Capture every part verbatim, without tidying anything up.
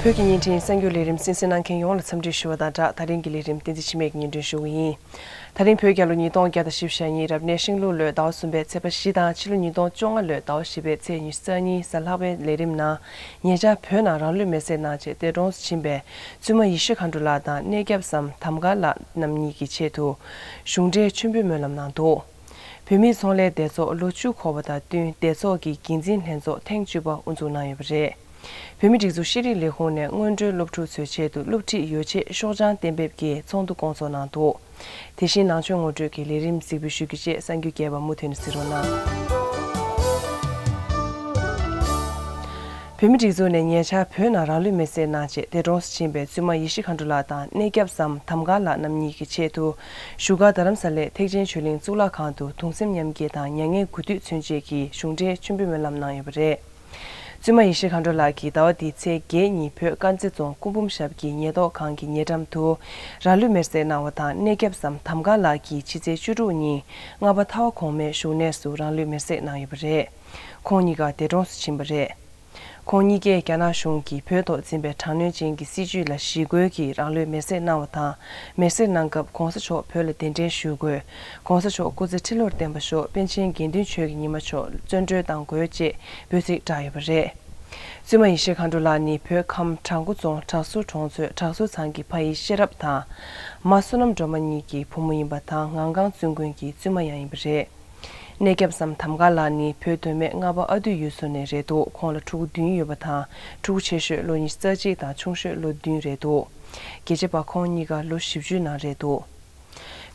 བོད་ཀྱི་བརྙན་འཕྲིན་གསར་འགྱུར་ལས་རིམ་གསན་གཟིགས་གནང་མཁན་ཡོངས་ལ་འཚམས་འདྲི་ཞུ་བ་དང་སྦྲགས། ད་རིང་གི་ལས་རིམ་བསྟན་འཛིན་འཆི་མེད་ཀྱིས་སྙན་སྒྲོན་ཞུ་གི་ཡིན། ད་རིང་བོད་རྒྱལ་ལོ་ཉིས་སྟོང་བརྒྱ་དང་བཞི་བཅུ་ཞེ་གཉིས་རབ་གནས་ཤིང་ལུག་ལོའི་ཟླ་བ་གསུམ་པའི་ཚེས་པ་བཞི་དང་ཕྱི་ལོ་ཉིས་སྟོང་བཅོ་ལྔ་ལོའི་ཟླ་བ་བཞི་པའི་ཚེས་ཉི་ཤུ་རྩ་གཉིས་གཟའ་ལྷག་པའི་ལས་རིམ་ནང་། ཉེ་ཆར་བོད་ནང་རང་ལུས་མེར་སྲེག་གནང་རྗེས་འདས་གྲོངས་སུ་ཕྱིན་པའི་བཙུན་མ་ཡེ་ཤེས་མཁའ་འགྲོ་ལགས་དང་གནས་སྐྱབས་སམ་དམ་མཁའ་ལགས་རྣམ་གཉིས་ཀྱི་ཆེད་དུ་གཞུང་འབྲེལ་མཆོད་འབུལ་སྨོན་ལམ་གནང་འདུག་བོད་མིའི་ཚོང་ལས་སྡེ་ཚོགས་ལོ་བཅུ་འཁོར་བ་དང་བསྟུན་སྡེ་ཚོགས་ཀྱི་འགན་འཛིན་ལྷན་ཚོགས་ཐེངས་བཅུ་པ་དབུ་འཛུགས་གནང་ཡོད་པ་རེད། བོད་མིའི་སྒྲིག་འཛུགས་ཤེས་རིག་ལས་ཁུངས་ནས་སྔོན་འགྲོའི་སློབ་ཕྲུག་ཚོའི་ཆེད་དུ་སློབ་ཁྲིད་ཡོ་ཆས་ཤོག་བྱང་གཏན་འབེབས་ཀྱིས་ཚོགས་འདུ་སྐོང་ཚོགས་གནང་འདུག་དེ་བཞིན་ནང་ཆོས་ངོ་སྤྲོད་ཀྱི་ལས་རིམ་གཟིགས་འབུལ་ཞུ་རྒྱུ་བཅས་གསར་འགྱུར་རྒྱས་པ་མུ་མཐུད་ནས་གཟིགས་རོགས་གནང་། བོད་མིའི་སྒྲིག་འཛུགས་ནས་ཉེ་ཆར་བོད་ནང་རང་ལུས་མེར་སྲེག་གནང་རྗེས་འདས་གྲོངས་སུ་ཕྱིན་པའི་བཙུན་མ་ཡེ་ཤེས་མཁའ་འགྲོ་ལགས་དང་གནས་སྐྱབས་སམ་དམ་མཁའ་ལགས་རྣམ་གཉིས་ཀྱི་ཆེད་དུ་བཞུགས་སྒར་རྡ་རམ་ས་ལའི་ཐེག་ཆེན་ཆོས་གླིང་གཙུག་ལག་ཁང་དུ་གདུང་སེམས་མཉམ་སྐྱེད་དང་མྱ་ངན་གུས་འདུད་མཚོན་བྱེད་ཀྱི་གཞུང་འབྲེལ་མཆོད་འབུལ་སྨོན་ལམ་གནང་ཡོད་པ་རེད། བཙུན་མ་ཡེ་ཤེས་མཁའ་འགྲོ་ལགས་ཀྱིས་ཟླ་བ་འདིའི་ཚེས་བརྒྱད་ཉིན་བོད་དཀར་མཛེས་རྫོང་སྐུ་འབུམ་ཞབས་ཀྱི་ཉེན་རྟོག་ཁང་གི་ཉེ་འགྲམ་དུ་རང་ལུས་མེར་སྲེག་གནང་བ་དང་། གནས་སྐྱབས་སམ་དམ་མཁའ་ལགས་ཀྱིས་ཕྱི་ཚེས་བཅུ་དྲུག་ཉིན་རྔ་པ་ཐ་བ་གོང་མའི་བཞུགས་གནས་སུ་རང་ལུས་མེར་སྲེག་གནང་ཡོད་པ་རེད། ཁོང་གཉིས་ཀ་འདས་གྲོངས་སུ་ཕྱིན་པ་རེད། ཁོང་གཉིས་ཀས་རྒྱ་ནག་གཞུང་གིས་བོད་ཐོག་འཛིན་པའི་དྲག་གནོན་ཅན་གྱི་སྲིད་བྱུས་ལ་ཞི་རྒོལ་གྱིས་རང་ལུས་མེར་སྲེག་གནང་བ་དང་། མེར་སྲེག་གནང་སྐབས་༧གོང་ས་མཆོག་བོད་ལ་གདན་འདྲེན་ཞུ་དགོས། ༧གོང་ས་མཆོག་སྐུ་ཚེ་ཁྲི་ལོར་བརྟན་པ་ཤོག་པཎ་ཆེན་དགེ་འདུན་ཆོས་ཀྱི་ཉི་མ་མཆོག་བཙོན་གྲོལ་གཏང་དགོས་ཅེས་འབོད་ཚིག་བསྒྲགས་ཡོད་པ་རེད། བཙུན་མ་ཡེ་ཤེས་མཁའ་འགྲོ་ལགས་ནི་བོད་ཁམས་བྲག་འགོ་རྫོང་བྲག་ཟུར་གྲོང་ཚོའི་བྲག་ཟུར་ཚང་གི་ཕ་ཡུལ་ཤེས་རབ་དང་། མ་བསོད་ནམས་སྒྲོལ་མ་གཉིས་ཀྱི་བུ་མོ་ཡིན་པ་དང་། ངང་སྒང་བཙུན་དགོན་གྱི་བཙུན་མ་ཡང་ཡིན་པ་རེད། གནས་སྐྱབས་སམ་དམ་མཁའ་ལགས་ནི་བོད་མདོ་སྨད་རྔ་པ་ཨ་འདུས་ཡུལ་ཚོ་ནས་རེད་འདུག་ཁོང་ལ་ཕྲུ་གུ་བདུན་ཡོད་པ་དང་། ཕྲུ་གུ་ཆེ་ཤོས་ལོ་ཉི་ཤུ་རྩ་གཅིག་དང་ཆུང་ཤོས་ལོ་བདུན་རེད་འདུག་རྒྱལ་གཅེས་པ་ཁོང་གཉིས་ཀ་ལོ་བཞི་བཅུའི་ནང་རེད་འདུག་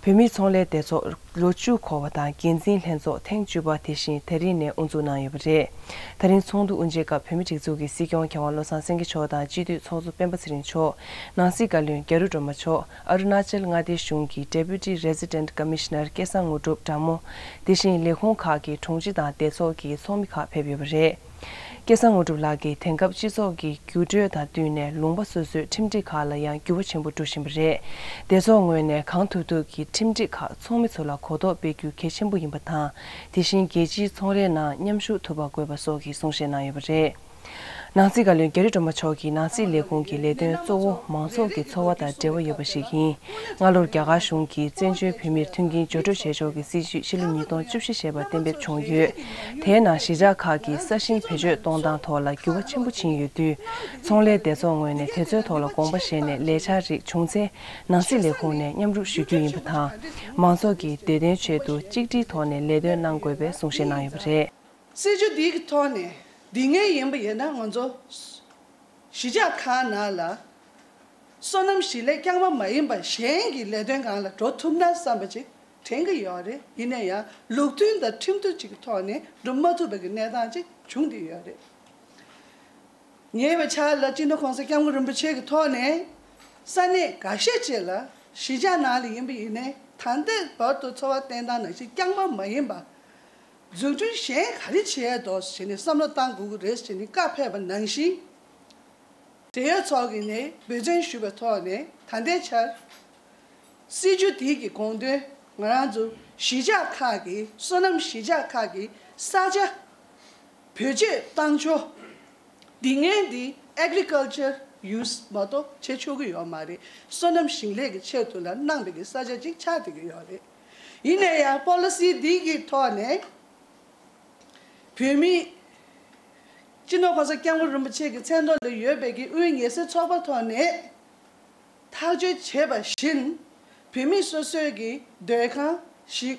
བོད་མིའི་ཚོང་ལས་སྡེ་ཚོགས་ལོ་བཅུ་འཁོར་བ་དང་འགན་འཛིན་ལྷན་ཚོགས་ཐེངས་བཅུ་པ་དེ་བཞིན་དེ་རིང་ནས་དབུ་འཛུགས་གནང་ཡོད་པ་རེད། དེ་རིང་ཚོགས་འདུ་དབུ་འབྱེད་སྐབས་བོད་མིའི་སྒྲིག་འཛུགས་ཀྱི་སྲིད་སྐྱོང་མཁས་དབང་བློ་བཟང་སེང་གེ་མཆོག་དང་སྤྱི་འཐུས་ཚོགས་གཙོ་སྤེན་པ་ཚེ་རིང་མཆོག་ནང་སྲིད་བཀའ་བློན་རྒྱ་རི་སྒྲོལ་མ་མཆོག་ཨ་རུ་ན་ཅལ་མངའ་སྡེའི་གཞུང་གི་Deputy Resident Commissioner སྐལ་བཟང་དངོས་གྲུབ་དགྲ་མོ། དེ་བཞིན་ལས་ཁུངས་ཁག་གི་དྲུང་ཆེ་དང་སྡེ་ཚོགས་ཀྱི་ཚོགས་མི་ཁག་ཕེབས་ཡོད་པ་རེད། སྐལ་བཟང་དངོས་གྲུབ་ལགས་ཀྱིས་དེང་སྐབས་སྤྱི་ཚོགས་ཀྱི་འགྱུར་འགྲོས་དང་བསྟུན་ནས་ལུང་པ་སོ་སོའི་ཁྲིམས་སྒྲིག་ཁག་ལ་ཡང་འགྱུར་བ་ཆེན་པོ་འགྲོ་བཞིན་པ་རེད། སྡེ་ཚོགས་ངོས་ནས་གང་ཐུབ་ཐུབ་ཀྱིས་ཁྲིམས་སྒྲིག་ཁག་ཚོགས་མི་ཚོ་ལ་གོ་རྟོགས་སྤེལ་རྒྱུ་གལ་ཆེན་པོ་ཡིན་པ་དང་། དེ་བཞིན་རྒྱལ་སྤྱིའི་ཚོང་རའི་ནང་མཉམ་ཞུགས་ཐུབ་པ་དགོས་པ་སོགས་ཀྱི་གསུང་བཤད་གནང་ཡོད་པ་རེད། ནང་སྲིད་བཀའ་བློན་རྒྱ་རི་སྒྲོལ་མ་མཆོག་གིས་ནང་སྲིད་ལས་ཁུངས་ཀྱི་ལས་དོན་གཙོ་བོ་མང་ཚོགས་ཀྱི་འཚོ་བ་དང་འབྲེལ་བ་ཡོད་པ་ཞིག་ཡིན། སྔ་ལོར་རྒྱ་གར་གཞུང་གིས་བཙན་བྱོལ་བོད་མིར་མཐུན་རྐྱེན་སྦྱོར་སྤྲོད་བྱེད་ཕྱོགས་ཀྱི་སྲིད་བྱུས་ཕྱི་ལོ་ཉིས་སྟོང་བཅུ་བཞི་ཞེས་པ་གཏན་འབེབས་བྱུང་ཡོད། དེའི་ནང་གཞིས་ཆགས་ཁག་གི་ས་ཞིང་བེད་སྤྱོད་གཏོང་སྟངས་ཐོག་ལ་འགྱུར་བ་ཆེན་པོ་ཕྱིན་ཡོད་དུས། ཚོང་ལས་སྡེ་ཚོགས་ངོས་ནས་དེ་ཚོའི་ཐོག་ལ་དགོངས་པ་བཞེས་ནས་ལས་འཆར་རིགས་བྱུང་ཚེ་ནང་སྲིད་ལས་ཁུངས་ནས་མཉམ་རུབ་ཞུ་རྒྱུ་ཡིན་པ་དང་། མང་ཚོགས་ཀྱི་བདེ་དོན་ཆེད་དུ་གཅིག་སྒྲིལ་ཐོག་ནས་ལས་དོན་གནང་དགོས་པའི་གསུང་བཤད་གནང་ཡོད་པ་རེད། སྲིད་བྱུས་འདི་གི་ཐོག་ནས་འདི་ངེས་ཡིན་པ་ཡིན་ན་ང་ཚོ་གཞིས་ཆགས་ཁག་ནང་ལ་སོ་ནམ་ཞིང་ལས་རྐྱང་པ་མ་ཡིན་པ་གཞན་གྱི་ལས་དོན་སྒང་ལ་འགྲོ་ཐུབ་ན་བསམ་པ་ཅིག་དྲན་གྱི་ཡོད་རེད། ཡིན་ན་ཡང་ལུགས་མཐུན་དང་ཁྲིམས་མཐུན་ཅིག་གི་ཐོག་ནས་འགྲོ་མ་ཐུབ་པ་གི་གནས་སྟངས་ཅིག་བྱུང་བསྡད་ཡོད་རེད། ཉེ་བའི་ཆར་ལ་སྤྱི་ནོར་༸གོང་ས་༸སྐྱབས་མགོན་རིན་པོ་ཆེ་གི་ཐོག་ནས་ས་གནས་འགའ་ཤས་ཅིག་ལ་གཞིས་ཆགས་ནང་ལ་ཡིན་པ་ཡིན་ནའི་ད་ལྟའི་བར་དུ་འཚོ་བ་བསྟེན་སྟངས་ནང་བཞིན་རྐྱང་པ་མ་ཡིན་པ། འཛུགས་སྐྲུན་གཞན་ག་རེ་བྱས་འདུག་ཟེར་ནས་བསམ་བློ་བཏང་དགོས་ཀྱི་རེད་ཟེར་ནས་བཀའ་ཕེབས་པ་ནང་བཞིན། འབྲེལ་ཡོད་ཚོགས་ཀྱིས་ནས་འབད་བརྩོན་ཞུས་པའི་ཐོག་ནས་ད་ལྟའི་ཆར། སྲིད་བྱུས་དེ་གི་དགོངས་དོན་ང་རང་ཚོ་གཞིས་ཆགས་ཁག་གི་སོ་ནམ་གཞིས་ཆགས་ཁག་གི་ས་ཆ་བེད་སྤྱོད་བཏང་ཕྱོགས། འདི་ངན་འདི་agriculture use མ་གཏོགས་བྱེད་ཆོག་གི་ཡོད་མ་རེད། སོ་ནམ་ཞིང་ལས་ཀྱི་ཆེད་དུ་ལ་གནང་བའི་གི་ས་ཆ་ཅིག་ཆགས་བསྡད་ཀྱི་ཡོད་རེད། ཡིན་ན་ཡང་པོ་ལི་སི་འདི་གི་ཐོག་ནས་བོད་མི་སྤྱི་ནོར་༸གོང་ས་༸སྐྱབས་མགོན་རིན་པོ་ཆེ་གི་མཚན་ཐོག་ལ་ཡོད་པའི་གི་དབུས་ཉེ་སྲས་ཚོགས་པ་ཐོག་ནས་ཐག་གཅོད་བྱས་པ་བཞིན་བོད་མི་སོ་སོའི་གི་སྡོད་ཁང་གཞིས་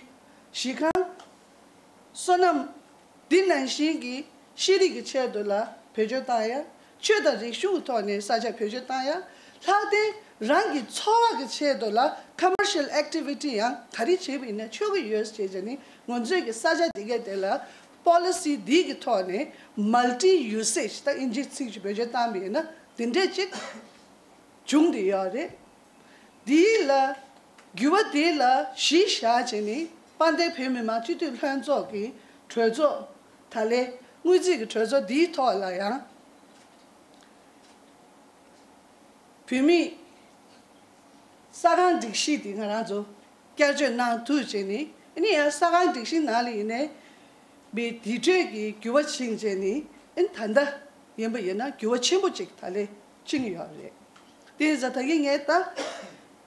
གཞིས་ཁང་སོ་ནམ། འདི་ནང་བཞིན་གྱི་ཤེས་རིག་གི་ཆེད་དུ་ལ་བེད་སྤྱོད་བཏང་ཡ། ཆོས་དང་རིག་གཞུང་གི་ཐོག་ནས་ས་ཆ་བེད་སྤྱོད་བཏང་ཡ། ལྷག་དེ་རང་གི་འཚོ་བ་གི་ཆེད་དུ་ལ་commercial activity ཡང་ག་རེ་བྱེད་པ་ཡིན་ན་ཆོག་གི་ཡོད་ཅེས་བྱས་ནས་ང་ཚོའི་གི་ས་ཆ་དེ་གའི་དེ་ལ་པོ་ལི་སི་འདི་གི་ཐོག་ནས་multi usage ད་ཨིན་ཇིའི་ཚིག་ཅིག་བེད་སྤྱོད་བཏང་པ་ཡིན་ན་འདི་འདྲས་ཅིག་བྱུང་བསྡད་ཡོད་རེད། འདིའི་ལ་འགྱུར་བ་དེ་ལ་གཞི་བཞག་བྱས་ནས་དཔལ་ལྡན་བོད་མི་མང་སྤྱི་འཐུས་ལྷན་ཚོགས་ཀྱི་གྲོས་ཚོགས་ད་ལས་དངུལ་རྩིས་ཀྱི་གྲོས་ཚོགས་འདིའི་ཐོག་ལ་ཡང་བོད་མིའི་ས་ཁང་སྒྲིག་གཞི་འདི་ང་རང་ཚོ་བསྐྱར་བཅོས་གནང་ཐུབ་བྱས་ནས་ཨ་ནི་ཡང་ས་ཁང་སྒྲིག་གཞི་ནང་ལ་ཡིན་ནའི་མི་དེ་འཕྲོས་ཀྱི་འགྱུར་བ་ཕྱིན་བྱས་ནས་ཨ་ནི་ད་ལྟ་ཡིན་པ་ཡིན་ན་འགྱུར་བ་ཆེན་པོ་ཅིག་ད་ལས་ ཕྱིན་ཡོད་རེད། དེ་ཡིན་ཙང་ད་གིན་ངས་ད་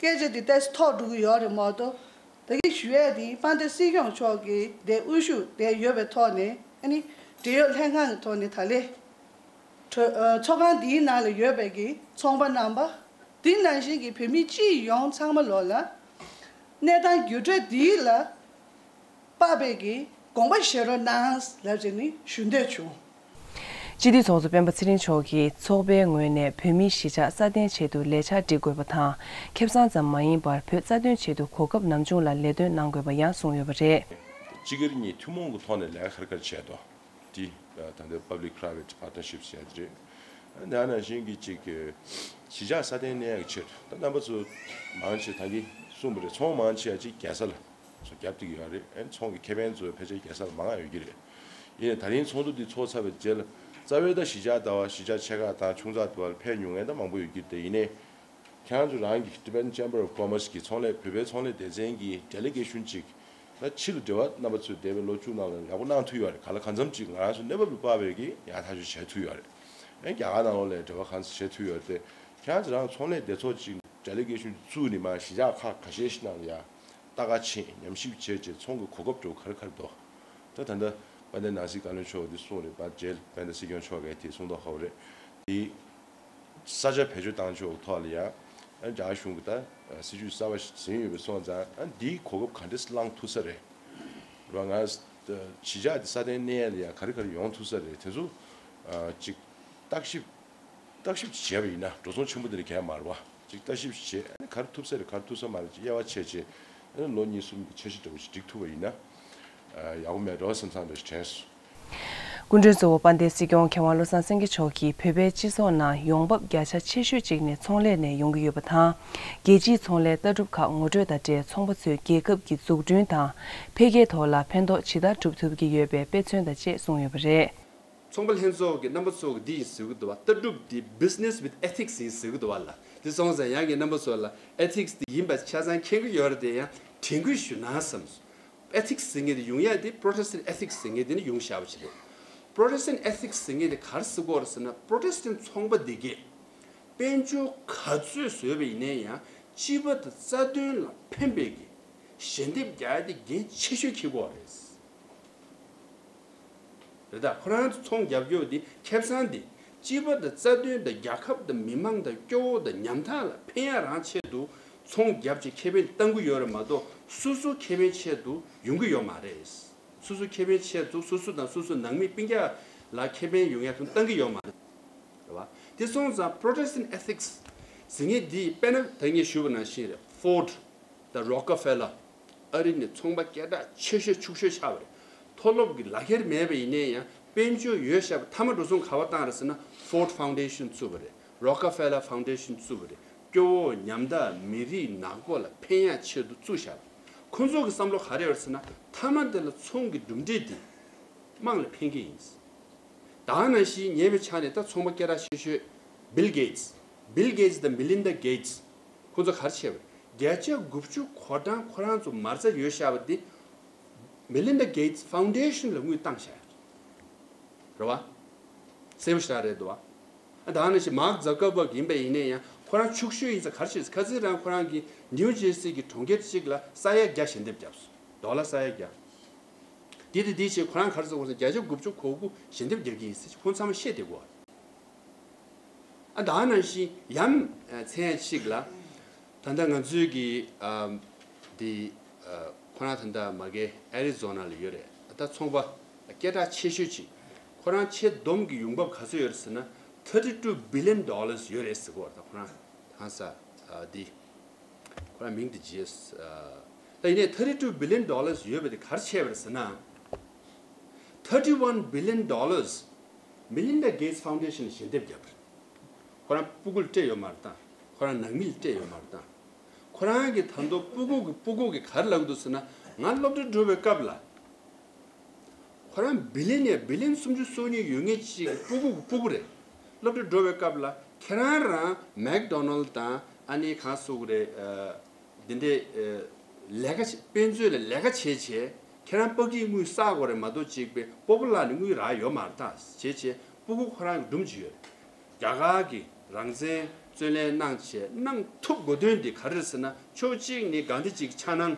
སྐད་ཆ་འདི་ཏོག་ཙམ་ཐོག་འགྲོ་གི་ཡོད་རེད་མ་གཏོགས། ད་གིན་ཞུ་ཡས་དེ་དཔལ་ལྡན་སྲིད་སྐྱོང་མཆོག་གིས་དེ་དབུ་བཞུགས་དེ་ཡོད་པའི་ཐོག་ནས། ཨ་ནི་འབྲེལ་ཡོད་ལྷན་ཁང་གི་ཐོག་ནས་ད་ལས་གྲོས་ཨ་ཚོགས་ཁང་འདིའི་ནང་ལ་ཡོད་པའི་གི་ཚོང་པ་རྣམ་པ། དེ་ནང་བཞིན་གྱི་བོད་མི་སྤྱི་ཡོངས་ཚང་མ་ལོག་ལ་གནས་སྟངས་འགྱུར་འགྲོས་འདིའི་ལ་དཔག་པའི་གི་དགོངས་པ་བཞེས་རོགས་གནང་ལབ་བྱས་ནས་ཞུ་འདོད་བྱུང་། སྤྱི་འཐུས་ཚོགས་གཙོ་སྤེན་པ་ཚེ་རིང་མཆོག་གིས་ཚོགས་པའི་ངོས་ནས་བོད་མིའི་གཞིས་ཆགས་སྲ་བརྟན་ཆེད་དུ་ལས་འཆར་སྒྲིག་དགོས་པ་དང་། ཁེ་བཟང་ཙམ་མ་ཡིན་པར་བོད་རྩ་དོན་ཆེད་དུ་གོ་སྐབས་ནམ་བྱུང་ལ་ལས་དོན་གནང་དགོས་པ་ཡང་གསུངས་ཡོད་པ་རེད། སྤྱི་སྒེར་གཉིས་ཐུན་མོང་གི་ཐོག་ནས་ལས་ཀ་ག་རེ་ག་རེ་བྱས་འདུག་དེ་ད་ལྟ་Public Private Partnership བྱས་རེད། ད་ནང་བཞིན་གྱི་ཅིག་གཞིས་ཆགས་སྲ་བརྟན་གནས་ཡག་ཆེད་དུ་ད་རྣམ་པ་ཚོ་མང་ཆེ་ད་གིན་གསུངས་པ་རེད། ཚོང་མང་ཆེ་ཡ་ཅིག་རྒྱལ་ས་ལ་ཚོ་རྒྱབ་བསྡད་ཀྱི་ཡོད་རེད། ཨན་ཚོང་གི་ཁེ་ཕན་ཚོ་ཕལ་ཆེར་རྒྱལ་ས་ལ་མང་ང་ཡོད་ཀྱི་རེད། ཡིན་ནའི་ད་རིང་ཚོགས་འདུ་འདི་ཚོགས་ཚར་བའི་རྗེས་ལ་རྩ་བའི་ད་གཞིས་ཆགས་ལྟ་བ་གཞིས་ཆགས་ཆེ་ཁག་དང་ཆུང་ཙག་ལྟ་བ་ལ་ཕན་ཡོང་མཁན་ད་མང་པོ་ཡོད་ཀྱི་རེད། ཡིན་ནའི། ཁྱེད་རང་ཚོ་རང་གི་Tibetan Chamber of Commerce གི་ཚོང་ལས་བོད་པའི་ཚོང་ལས་སྡེ་ཚན་གྱི་delegation ཅིག་ད་ཕྱི་ལ་འབྲེལ་བ་རྣམ་པ་ཚོས་འདས་པའི་ལོ་བཅུ་ནང་ལ་ཡག་པོ་གནང་ཐུབ་ཡོད་རེད། གང་ལ་གང་འཚམ་ཅིག་ང་རང་ཚོ་གནས་བབ་ལ་དཔག་པའི་གི་ཡག་ཐག་ཆོད་བྱས་ཐུབ་ཡོད་རེད། ཨེ་རྒྱ་གར་ནང་ལོགས་ལ་འབྲེལ་བ་གང་འཚམ་བྱས་ཐུབ་ཡོད་རེད་དེ། ཁྱེད་རང་ཚོ་རང་ཚོང་ལས་སྡེ་ཚོགས་ཅིག་delegation བཙུགས་ནས་མར་གཞིས་ཆགས་ཁག་ཁ་ཤས་ཤིག་ནང་ལ་ཡ་ལྟ་ག་ཕྱིན་ཉམས་ཞིབ་བྱས་རྗེས་ཚོང་གི་གོ་སྐབས་འདྲ་བོ་ག་རེ་ག་རེ་འདུག་ད་ད་ལྟ་དཔལ་ལྡན་ནང་སྲིད་བཀའ་བློན་མཆོག་འདི་གསུངས་རེད་པ། རྗེས་དཔལ་ལྡན་སྲིད་སྐྱོང་མཆོག་གིས་དེ་གསུངས་མདོག་ཁ་པོ་རེད། དེ། ས་ཆ་བེད་སྤྱོད་བཏང་ཕྱོགས་ཐོག་ལ་ཡང་རྒྱ་གར་གཞུང་གི་ད་སྲིད་ཇུས་གསར་པ་ཞིག་ཟིན་ཡོད་པ་སོང་ཙང་འདིའི་གོ་སྐབས་ག་འདྲས་བླང་ཐུབ་ས་རེད། རེད་བ། ང་གཞིས་ཆགས་འདི་སྲ་བརྟན་གནས་ཡས་ལ་ཡང་ག་རེ་ག་རེ་ཡོང་ཐུབ་ས་རེད། དེ་ཚོ་ཅིག་བརྟག་ཞིབ་བརྟག་ཞིབ་བྱས་པ་ཡིན་ན་འགྲོ་སོང་ཆེན་པོ་འདི་འདྲ་གང་ཡང་མ་རེད་བ། ཅིག་བརྟག་ཞིབ་བྱས་ཨ་ནི་ག་རེ་ཐུབ་ས་རེད་ག་རེ་ཐུབ་ས་མ་རེད་ཅིག་དབྱེ་བ་ཕྱེ་བྱས་ཨ་ནི་ལོ་གཉིས་གསུམ་གྱི་འཆར་གཞི་འདྲ་བོ་ཞིག་སྒྲིག་ཐུབ་པ་ཡིན་ན་ཡག་པོ་མེད་འགྲོ་བསམ་བསམ་འདྲ་ཞིག་དྲན་སོང་། སྐུ་མགྲོན་གཙོ་བོ་དཔལ་ལྡན་སྲིད་སྐྱོང་མཁས་དབང་བློ་བཟང་སེང་གེ་མཆོག་གིས་བོད་པའི་སྤྱི་ཚོགས་ནང་ཡོང་འབབ་བརྒྱ་ཆ་ཆེ་ཤོས་གཅིག་ནི་ཚོང་ལས་ནས་ཡོང་གི་ཡོད་པ་དང་། རྒྱལ་སྤྱིའི་ཚོང་ལས་ལྟ་གྲུབ་ཁག་ངོ་སྤྲོད་དང་འབྲེལ་ཚོང་པ་ཚོས་རྒྱལ་ཁབ་ཀྱི་འཛུགས་སྐྲུན་དང་འཕེལ་རྒྱས་ཐོག་ལ་ཕན་ཐོགས་ཇི་ལྟར་སྒྲུབ་ཐུབ་ཀྱི་ཡོད་པའི་དཔེ་མཚོན་དང་བཅས་གསུངས་ཡོད་པ་རེད། ཚོང་པ་ལྷན་ཚོགས་ཀྱི་རྣམ་པ་ཚོ་གི་འདི་ཡིན་ཟེར་གི་འདུག་བ། ལྟ་གྲུབ་འདི་Business with Ethics ཡིན་ཟེར་གི་འདུག་བ་ལ། འདི་སོང་ཙང་ཡང་གི་རྣམ་པ་ཚོ་ལ་Ethics འདི་ཡིན་པ་ཆ་ཚང་མཁྱེན་གི་ཡོད་རེད་དེ་ཡང་དྲན་སྐུལ་ཞུ་ན་བསམ་སོང་། Ethics ཟེར་མཁན་དེ་ཡོང་ཡ་དེ་Protestant Ethics ཟེར་མཁན་དེ་ནི་ཡོང་བཞག་པ་ཞིག་རེད། Protestant Ethics ཟེར་མཁན་དེ་ག་རེ་ཟེར་གོ་རེད་ཟེར་ན་Protestant ཚོང་པ་འདི་གས་དཔལ་འབྱོར་ག་ཚོད་བཟོས་པ་ཡིན་ན་ཡང་སྤྱི་པ་དང་རྩ་དོན་ལ་ཕན་པའི་གི་ཞལ་འདེབས་རྒྱག་ཡ་དེ་འགན་ཆེ་ཤོས་འཁྱེར་གོ་རེད། རེད་ད། ཁོ་རང་ཚོ་ཚོང་རྒྱབ་རྒྱུ་དེ་ཁེ་བཟང་དེ་སྤྱི་པ་དང་རྩ་དོན་དང་རྒྱལ་ཁབ་དང་མི་མང་དང་སྐྱོ་བོ་དང་ཉམ་ཐག་ལ་ཕན་ཡ་རང་ཆེད་དུ་ཚོང་རྒྱབ་ཅིག་ཁེ་ཕན་བཏང་གི་ཡོད་རེད་མ་གཏོགས་སོ་སོ་ཁེ་ཕན་ཆེད་དུ་ཡོང་གི་ཡོད་མ་རེད། སོ་སོ་ཁེ་ཕན་ཆེད་དུ་སོ་སོ་དང་སོ་སོ་ནང་མི་སྤུན་ཀྱག་ལ་ཁེ་ཕན་ཡོང་ཡ་དུ་བཏང་གི་ཡོད་མ་རེད། རེད་བ། དེ་སོང་ཙང་Protestant Ethics ཟེར་མཁན་འདི་དཔེར་ན་ད་ངས་ཞུས་པ་ནང་བཞིན་རེད། Ford དང་Rockefeller ཨ་རི་ནས་ཚོང་པ་སྐད་གྲགས་ཆེ་ཤོས་ཕྱུག་ཤོས་ཆགས་པ་རེད། མཐོ་སློབ་ཀྱི་ལག་ཁྱེར་མེད་པ་ཡིན་ནའི་ཡང་དཔལ་འབྱོར་ཡོད་བཞག་པ་མཐའ་མ་འགྲོ་སོང་ག་པར་བཏང་རེད་ཟེར་ན་Ford Foundation བཙུགས་པ་རེད། Rockefeller Foundation བཙུགས་པ་རེད། སྐྱོ་བོ་ཉམ་ཐག་མི་རིགས་ནག་པོ་ལ་ཕན་ཡག་ཆེད་དུ་བཙུགས་བཞག་པ། ཁོ་ཚོ་གི་བསམ་བློ་ག་རེ་ཡོད་རེད་ཟེར་ན་མཐའ་མ་དེ་ལ་ཚོང་གི་གྲུབ་འབྲས་དེ་དམངས་ལ་ཕན་གྱི་ཡིན། ད་ནང་བཞིན་ཉེ་བའི་ཆར་ནས་ད་ཚོང་པ་སྐད་གྲགས་ཆེ་ཤོས་Bill Gates། Bill Gates དང་Melinda Gates ཁོང་ཚོ་ག་རེ་བྱས་པ་རེད། བརྒྱ་ཆ་དགུ་བཅུ་གོ་གྲངས་ཁོ་རང་ཚོ་མ་རྩ་ཡོད་བཞག་པ་དེ་Melinda Gates Foundation ལ་དངུལ་བཏང་བཞག་ཡོད་རེད་བ། གསལ་པོ་ཞེ་དྲག་རེད་འདུག་བ། ད་ནང་བཞིན་Mark Zuckerberg ཡིན་པ་ཡིན་ནའི་ཡང་ཁོ་རང་ཕྱུག་ཤོས་ཡིན་ཙང་ག་རེ་བྱས། ཁ་སང་རང་ཁོ་རང་གིས་New Jersey གི་གྲོང་ཁྱེར་གཅིག་ལ་ས་ཡ་བརྒྱ་ཞལ་འདེབས་བརྒྱབ་སོང་། ཌོ་ལར་ས་ཡ་བརྒྱ། དེ་དེ་དེ་བྱས་ཁོ་རང་ག་རེ་ཟེར་གོ་ཟེར་བརྒྱ་ཆ་དགུ་བཅུ་གོ་དགུ་ཞལ་འདེབས་རྒྱག་གི་ཡིན་ཟེར་ཁོང་ཚང་མ་བཤད་བསྡད་གོ། ཨ་ད་ནང་བཞིན་ཡང་མཚན་གཅིག་ལ་ད་ལྟ་ང་ཚོའི་གི་ཨ་འདི་ཨ་ཁོ་རང་ད་ལྟ་མ་གི་Arizona ལ་ཡོད་རེད། ད་ཚོང་པ་སྐད་གྲགས་ཆེ་ཤོས་ཅིག་ཁོ་རང་ཆེ་བསྡོམས་ཀྱི་ཡོང་འབབ་ག་ཚོད་ཡོད་རེད་ཟེར་ན་thirty two billion dollars ཡོད་རེད་ཟེར་གོ། ད་ཁོ་རང་ཧང་ས་ཨ་འདི། ཁོ་རང་མིང་དེ་བརྗེད་སོང་། ད་ཡིན་ནའི་thirty two billion dollars ཡོད་པ་དེ་ག་རེ་བྱས་པ་རེད་ཟེར་ན། thirty one billion dollars Melinda Gates Foundation ལ་ཞལ་འདེབས་བརྒྱབ་པ་རེད། ཁོ་རང་སྤུ་གུ་ལ་སྤྲད་ཡོད་མ་རེད་ད། ཁོ་རང་ནང་མི་ལ་སྤྲད་ཡོད་མ་རེད་ད། ཁོ་རང་གི་ད་དུང་སྤུ་གུ་གི་སྤུ་གུ་གི་ག་རེ་ལབ་འདུག་ཟེར་ན། ང་སློབ་གྲྭ་འགྲོ་བའི་སྐབས་ལ། ཁོ་རང་བི་ལི་ཡ་ནེར་བི་ལི་ཡན་སུམ་ཅུ་སོ་གཉིས་ཡོད་མཁན་ཅིག་གི་སྤུ་གུ་གི་སྤུ་གུ་རེད། སློབ་གྲྭ་འགྲོ་བའི་སྐབས་ལ་ཁྱེད་རང་རང་McDonald དང་ཨ་ནི་གང་ཟེར་དགོས་རེད། ཨ་འདི་འདྲའི་ཨ་ལས་ཀ་བྱེད་དཔེ་མཛོད་ལ་ལས་ཀ་བྱེད་བྱས་ཁྱེད་རང་ཕ་གིའི་དངུལ་བསགས་དགོས་རེད་མ་གཏོགས་ཅིག་པའི་སྤོ་བོ་ལགས་ནས་དངུལ་རག་ཡོད་མ་རེད་ད་བྱས་བྱས་སྤུ་གུ་ཁོ་རང་གི་སྒྲུང་ཅིག་ཡོད་རེད། རྒྱ་གར་གྱི་ རང་བཙན་རྩོད་ལེན་གནང་བྱས་གནང་ཐུབ་དགོས་དོན་འདི་ག་རེ་རེད་ཟེར་ན། ཕྱོགས་གཅིག་ནི་གྷན་དྷི་ཇི་གི་འཆར་སྣང་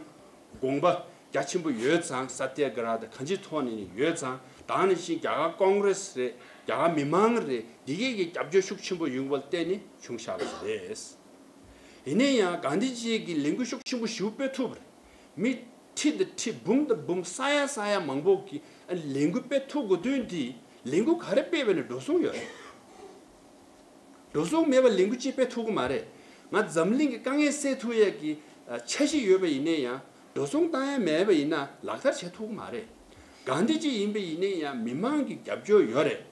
དགོངས་པ་རྒྱ་ཆེན་པོ་ཡོད་ཙང་། ས་ཏྱ་ག་ར་དང་གང་ཅིའི་ཐོག་ནས་ནི་ཡོད་ཙང་། ད་ནང་བཞིན་རྒྱ་གར་ཀོང་རེ་སི་རེད། རྒྱ་གར་མི་མང་རེད། འདི་གས་ཀྱི་རྒྱབ་སྐྱོར་ཤུགས་ཆེན་པོ་ཡོང་བ་ལ་བརྟེན་ནས་བྱུང་བཞག་པ་ཞིག་རེད། ཡིན་ན་ཡང་གྷན་དྷི་ཇི་གིས་ལས་འགུལ་ཤུགས་ཆེན་པོ་ཞིག་སྤེལ་ཐུབ་པ་རེད། མི་ཁྲི་དང་ཁྲི་འབུམ་དང་འབུམ་ས་ཡ་ས་ཡ་མང་པོ་གིས་ལས་འགུལ་སྤེལ་ཐུབ་དགོས་དོན་དེ། ལས་འགུལ་ག་རེ་སྤེལ་བ་ནས་འགྲོ་སོང་ཡོད་རེད། འགྲོ་སོང་མེད་པར་ལས་འགུལ་ཅིག་སྤེལ་ཐུབ་ཀྱི་མ་རེད། ང་འཛམ་གླིང་གི་དཀའ་ངལ་སེལ་ཐུབ་ཡས་ཀྱི་ཨ་འཆར་གཞི་ཡོད་པ་ཡིན་ན་ཡང་། འགྲོ་སོང་བཏང་ཡ་མེད་པ་ཡིན་ན་ལག་བསྟར་བྱེད་ཐུབ་ཀྱི་མ་རེད། གྷན་དྷི་ཇི་ཡིན་པ་ཡིན་ན་ཡང་མི་མང་གི་རྒྱབ་སྐྱོར་ཡོད་རེད།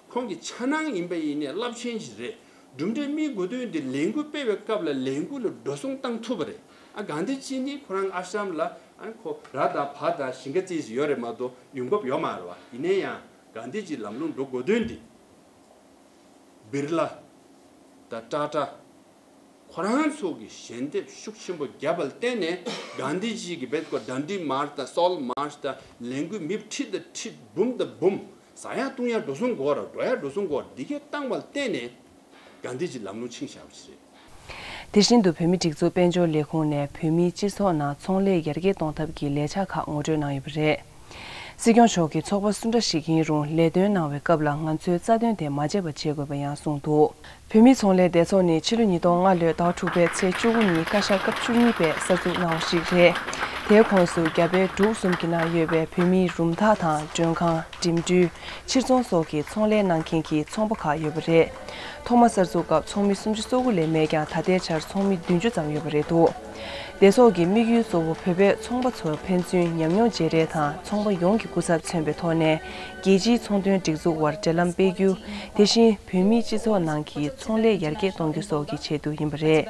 ཁོང་གི་འཆར་སྣང་ཡིན་པ་ཡིན་ནའི་རླབས་ཆེན་ཞིག་རེད། གྲུབ་འབྲས་སྨིན་དགོས་དོན་དེ་ལས་འགུལ་སྤེལ་བའི་སྐབས་ལ་ལས་འགུལ་ལ་འགྲོ་སོང་བཏང་ཐུབ་པ་རེད། ཨ་གྷན་དྷི་ཇི་ནི་ཁོ་རང་ཨ་ཤམ་ལ་ཨ་ཁོ་ར་དང་བ་དང་ཞིང་ཁ་རྩིས་ཤིག་ཡོད་རེད་མ་གཏོགས་ཡོང་འབབ་ཡོད་མ་རེད་བ། ཡིན་ན་ཡང་གྷན་དྷི་ཇི་ལམ་ལྷོང་འགྲོ་དགོས་དོན་དེ། བིར་ལ་དང་ཊ་ཊ་ཁོ་རང་ཚོ་གིས་ཞལ་འདེབས་ཤུགས་ཆེན་པོ་བརྒྱབ་པ་ལ་བརྟེན་ནས་གྷན་དྷི་ཇི་གི་བེད་ཀོ་ཌན་ཌི་མཱར་ཆ་དང་སོལ་མཱར་ཆ་དང་ལས་འགུལ་མི་ཁྲི་དང་ཁྲི་འབུམ་དང་འབུམ་ཟ་ཡག་བཏུང་ཡག་འགྲོ་སོང་དགོས་ར། འགྲོ་ཡག་འགྲོ་སོང་དགོས་ར། འདི་གས་བཏང་བ་ལ་བརྟེན་ནས་གྷན་དྷི་ཇི་ལམ་ལྷོང་ཕྱིན་བཞག་པ་ཞིག་རེད། དེ་བཞིན་དུ་བོད་མིའི་སྒྲིག་འཛུགས་དཔལ་འབྱོར་ལས་ཁུངས་ནས་བོད་མིའི་སྤྱི་ཚོགས་ནང་ཚོང་ལས་ཡར་རྒྱས་གཏོང་ཐབས་ཀྱི་ལས་འཆར་ཁག་ངོ་སྤྲོད་གནང་ཡོད་པ་རེད། སྲིད་སྐྱོང་མཆོག་གིས་ཚོགས་པ་སུ་འདྲ་ཞིག་ཡིན་རུང་ལས་དོན་གནང་བའི་སྐབས་ལ་ང་ཚོའི་རྩ་དོན་དེ་མ་བརྗེད་པ་བྱེད་དགོས་པ་ཡང་གསུངས་འདུག་བོད་མིའི་ཚོང་ལས་སྡེ་ཚོགས་ནི་ཕྱི་ལོ་ཉིས་སྟོང་ལྔ་ལོའི་ཟླ་བ་དྲུག་པའི་ཚེས་བཅུ་དགུ་ཉིན་བཀའ་ཤག་སྐབས་བཅུ་གཉིས་པས་གསར་འཛུགས་གནང་བ་ཞིག་རེད། དེའི་ཁོངས་སུ་རྒྱ་བལ་འབྲུག་གསུམ་གྱི་ནང་ཡོད་པའི་བོད་མིའི་རུམ་འཐག་དང་མགྲོན་ཁང་། འགྲིམ་འགྲུལ། ཕྱིར་ཚོང་སོགས་ཀྱི་ཚོང་ལས་གནང་མཁན་གྱི་ཚོང་པ་ཁག་ཡོད་པ་རེད། ཐོག་མ་གསར་འཛུགས་སྐབས་ཚོགས་མི་སུམ་ཅུ་སོ་དགུ་ལས་མེད་ཀྱང་ད་ལྟའི་ཆར་ཚོགས་མི་བདུན་ཅུ་ཙམ་ཡོད་པ་རེད་འདུག་སྡེ་ཚོགས་ཀྱི་དམིགས་ཡུལ་གཙོ་བོ་བོད་པས་ཚོང་པ་ཚོར་ཕན་ཚུན་ཉམས་མྱོང་བརྗེ་རེས་དང་ཚོང་པ་ཡོངས་ཀྱི་སྐུ་ཚབ་མཚོན་པའི་ཐོག་ནས་རྒྱལ་སྤྱིའི་ཚོང་དོན་སྒྲིག་འཛུགས་དབར་འབྲེལ་ལམ་སྤེལ་རྒྱུ། དེ་བཞིན་བོད་མིའི་སྤྱི་ཚོགས་ནང་གི་ཚོང་ལས་ཡར་རྒྱས་གཏོང་རྒྱུ་སོགས་ཀྱི་ཆེད་དུ་ཡིན་པ་རེད།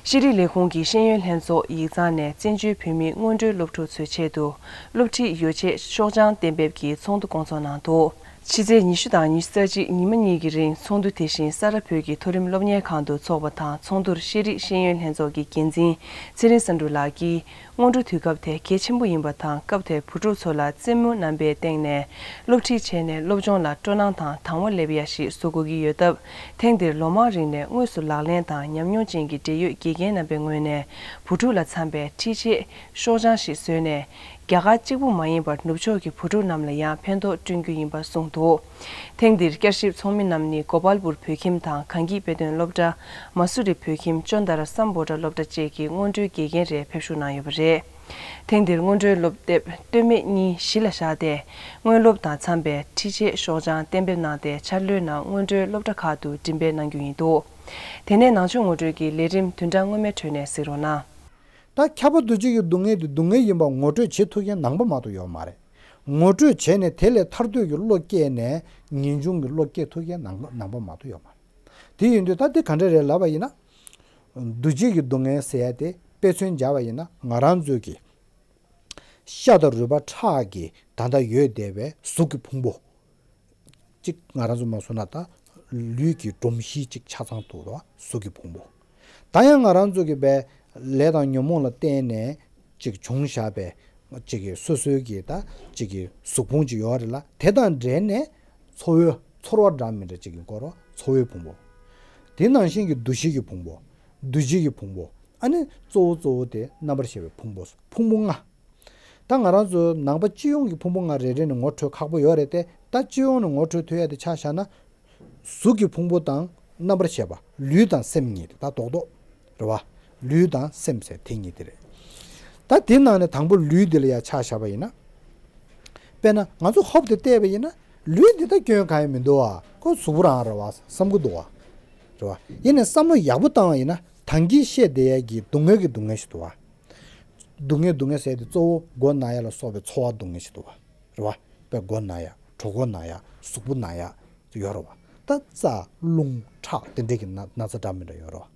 ཤེས་རིག་ལས་ཁུངས་ཀྱི་ཤེས་ཡོན་ལྷན་ཚོགས་ཡིག་ཚང་ནས་བཙན་བྱོལ་བོད་མིའི་སྔོན་འགྲོའི་སློབ་ཕྲུག་ཚོའི་ཆེད་དུ་སློབ་ཁྲིད་ཡོ་ཆས་ཤོག་བྱང་གཏན་འབེབས་ཀྱིས་ཚོགས་འདུ་སྐོང་ཚོགས་གནང་འདུག་ཕྱི་ཚེས་ཉི་ཤུ་དང་ཉི་ཤུ་རྩ་གཅིག་ཉི་མ་གཉིས་ཀྱི་རིང་ཚོགས་འདུ་དེ་བཞིན་ས་རཱ་བོད་ཀྱི་མཐོ་རིམ་སློབ་གཉེར་ཁང་དུ་འཚོགས་པ་དང་། ཚོགས་འདུར་ཤེས་རིག་ཤེས་ཡོན་ལྷན་ཚོགས་ཀྱི་འགན་འཛིན་ཚེ་རིང་བསམ་འགྲུབ་ལགས་ཀྱིས། སྔོན་འགྲོ་དུས་སྐབས་དེ་གལ་ཆེན་པོ་ཡིན་པ་དང་། སྐབས་དེར་བུ་ཕྲུག་ཚོ་ལ་རྩེད་མོའི་རྣམ་པའི་སྟེང་ནས་སློབ་ཁྲིད་བྱས་ནས་སློབ་སྦྱོང་ལ་སྤྲོ་སྣང་དང་དང་བ་སླེབས་ཡ་ཞིག་བཟོ་དགོས་ཀྱི་ཡོད་སྟབས། ཐེངས་འདིར་ལོ་མང་རིང་ནས་དངོས་སུ་ལག་ལེན་དང་ཉམས་མྱོང་ཅན་གྱི་འབྲེལ་ཡོད་དགེ་རྒན་རྣམ་པའི་ངོས་ནས་བུ་ཕྲུག་ལ་འཚམ་པའི་ཁྲིད་ཆས་ཤོག་བྱང་ཞིག་བཟོས་ནས། རྒྱ་གར་གཅིག་པུ་མ་ཡིན་པར་ནུབ་ཕྱོགས་ཀྱི་བུ་ཕྲུག་རྣམས་ལ་ཡང་ཕན་ཐོགས་བསྐྲུན་རྒྱུ་ཡིན་པ་གསུངས་འདུག་ཐེངས་འདིར་བསྐྱར་ཞིབ་ཚོགས་མི་རྣམས་ནི་གོ་པལ་པུར་བོད་ཁྱིམ་དང་གངས་སྐྱིད་དཔེ་སྟོན་སློབ་གྲྭ། མ་སུ་རི་བོད་ཁྱིམ། ཅོན་ཏ་ར་སམ་བྷོ་ཊ་སློབ་གྲྭ་བཅས་ཀྱི་སྔོན་འགྲོའི་དགེ་རྒན་རེ་ཕེབས་ཞུགས་གནང་ཡོད་པ་རེད། ཐེངས་འདིར་སྔོན་འགྲོའི་སློབ་དེབ་སྟོད་སྨད་གཉིས་གཞི་ལ་བཞག་སྟེ། སྔོན་སློབ་དང་འཚམ་པའི་ཁྲིད་ཆས་ཤོག་བྱང་གཏན་འབེབས་གནང་སྟེ། འཆར་ལོའི་ནང་སྔོན་འགྲོའི་སློབ་གྲྭ་ཁག་ཏུ་འགྲེམས་སྤེལ་གནང་རྒྱུ་ཡིན་འདུག་དེ་ནས་ནང་ཆོས་ངོ་སྤྲོད་ཀྱི་ལས་རིམ་བདུན་ཕྲག་སྔོན་མའི་ཁྲོད་ནས་གཟིགས་རོགས་གནང་། ད་ཁྱབ་པ་འདུ་བྱེད་ཀྱི་སྡུག་བསྔལ་དེ་སྡུག་བསྔལ་ཡིན་པ་ངོ་སྤྲོད་བྱེད་ཐུབ་མཁན་ནང་པ་མ་གཏོགས་ཡོད་མ་རེད། ངོ་སྤྲོད་བྱས་ནས་དེ་ལས་ཐར་འདོད་ཀྱི་བློ་སྐྱེས་ནས་ངེས་འབྱུང་གི་བློ་སྐྱེ་ཐུབ་མཁན་ནང་པ་ནང་པ་མ་གཏོགས་ཡོད་མ་རེད། དེ་ཡིན་དུས་ད་འདི་ག་འདྲ་རེད་ལབ་པ་ཡིན་ན། འདུ་བྱེད་ཀྱི་སྡུག་བསྔལ་ཟེར་ཡ་དེ་དཔེ་མཚོན་སྦྱར་བ་ཡིན་ན། ང་རང་ཚོའི་གི་ཤ་དང་རུས་པ་ཁྲག་གི་ད་ལྟ་ཡོད་བསྡད་པའི་གཟུགས་ཀྱི་ཕུང་པོ། གཅིག་ང་རང་ཚོ་མ་སོང་ན་ད་ལུས་ཀྱི་སྒྲོམ་གཞི་གཅིག་ཆ་ཚང་འདུག་ར་བ། གཟུགས་ཀྱི་ཕུང་པོ། ད་ཡང་ང་རང་ཚོ་གི་བའི་ལས་དང་ཉོན་མོངས་ལ་བརྟེན་ནས་གཅིག་བྱུང་བཞག་པའི་གཅིག་གི་སོ་སོའི་གི་ད་གཅིག་གི་གཟུགས་ཕུང་ཅིག་ཡོད་རེད་ལ། དེ་དང་འབྲེལ་ནས་ཚོར་བའི་ཚོར་བ་འདྲ་མི་འདྲ་གཅིག་གི་སྐོར་རོ། ཚོར་བའི་ཕུང་པོ། དེ་ནང་བཞིན་གྱི་འདུ་ཤེས་ཀྱི་ཕུང་པོ། འདུ་བྱེད་ཀྱི་ཕུང་པོ། ཨ་ནི་གཙོ་བོ་གཙོ་བོ་དེ་རྣམ་པར་ཤེས་པའི་ཕུང་པོ། ཕུང་པོ་ལྔ། ད་ང་རང་ཚོ་ནང་པ་སྤྱི་ཡོངས་ཀྱི་ཕུང་པོ་ལྔ་རེ་རེ་ནས་ངོ་འཕྲོད་ཁག་པོ་ཡོད་རེད་དེ། ད་སྤྱི་ཡོངས་ནས་ངོ་འཕྲོད་ཐུབ་ཡ་དེ་ཆ་བཞག་ན། གཟུགས་ཀྱི་ཕུང་པོ་དང་རྣམ་པར་ཤེས་པ། ལུས་དང་སེམས་གཉིས་དེ་ད་རྡོག་རྡོག་རེད་བ། ལུས་དང་སེམས་ཟེར་དེ་གཉིས་དེ་རེད། ད་དེ་ནང་ནས་དང་པོ་ལུས་འདི་ལ་ཡ་ཆ་བཞག་པ་ཡིན་ན། དཔེར་ན་ང་ཚོ་ཧོབ་དེ་བལྟས་པ་ཡིན་ན། ལུས་འདི་ད་སྐྱོན་གང་ཡང་མི་འདུག་བ། ཁོ་གཟུགས་པོ་རང་རེད་བ་བསམ་གི་འདུག་བ། རེད་བ། ཡིན་ནའི་བསམ་བློ་ཡག་པོ་བཏང་བ་ཡིན་ན། ད་གིན་བཤད་བསྡད་ཡ་གི་སྡུག་བསྔལ་གྱི་སྡུག་བསྔལ་ཞིག་འདུག་བ། སྡུག་བསྔལ་སྡུག་བསྔལ་ཟེར་དེ་གཙོ་བོ་མགོ་ན་ཡ་ལ་སོགས་པའི་ཚོར་བ་སྡུག་བསྔལ་ཞིག་འདུག་བ། རེད་བ། དཔེ་མགོ་ན་ཡ། གྲོད་ཁོག་ན་ཡ། གཟུགས་པོ་ན་ཡ། ཡོད་རེད་བ། ད་རྩ་རླུང་ཁྲག་དེ་འདྲས་ཀྱི་ན་ན་ཚ་འདྲ་མི་འདྲ་ཡོད་རེད་བ།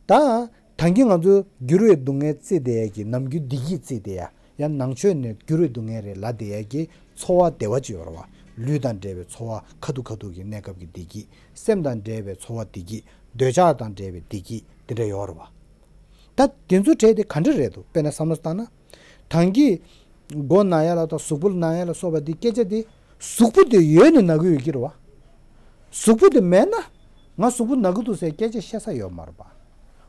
ད་ད་གིན་ང་ཚོས་འགྱུར་བའི་སྡུག་བསྔལ་བརྩི་བསྡད་ཡ་གི་ནམ་རྒྱུན་བདེ་སྐྱིད་བརྩི་བསྡད་ཡ། ཡང་ནང་ཆོས་ནས་འགྱུར་བའི་སྡུག་བསྔལ་རེད་ལབ་བསྡད་ཡ་གི་ཚོར་བ་བདེ་བ་ཅིག་ཡོད་རེད་བ། ལུས་དང་འབྲེལ་བའི་ཚོར་བ། ཁ་ཐུག་ཁ་ཐུག་གི་གནས་སྐབས་ཀྱི་བདེ་སྐྱིད། སེམས་དང་འབྲེལ་བའི་ཚོར་བ་བདེ་སྐྱིད། འདོད་ཆགས་དང་འབྲེལ་བའི་བདེ་སྐྱིད་དེ་འདྲ་ཡོད་རེད་བ། ད་དེ་ཚོའི་གྲས་དེ་ག་འདྲ་རེད་འདུག་དཔེར་ན་བསམ་བློ་བཏང་ན། ད་གིན་མགོ་ན་ཡ་ལ་དང་གཟུགས་པོ་ན་ཡ་ལ་སོགས་པ་འདི་སྐད་ཆ་འདི་གཟུགས་པོ་དེ་ཡོད་ནས་ན་གི་ཡོད་ཀྱི་རེད་བ། གཟུགས་པོ་དེ་མེད་ན། ང་གཟུགས་པོ་ན་གི་འདུག་ཟེར་སྐད་ཆ་བཤད་ས་ཡོད་མ་རེད་པ།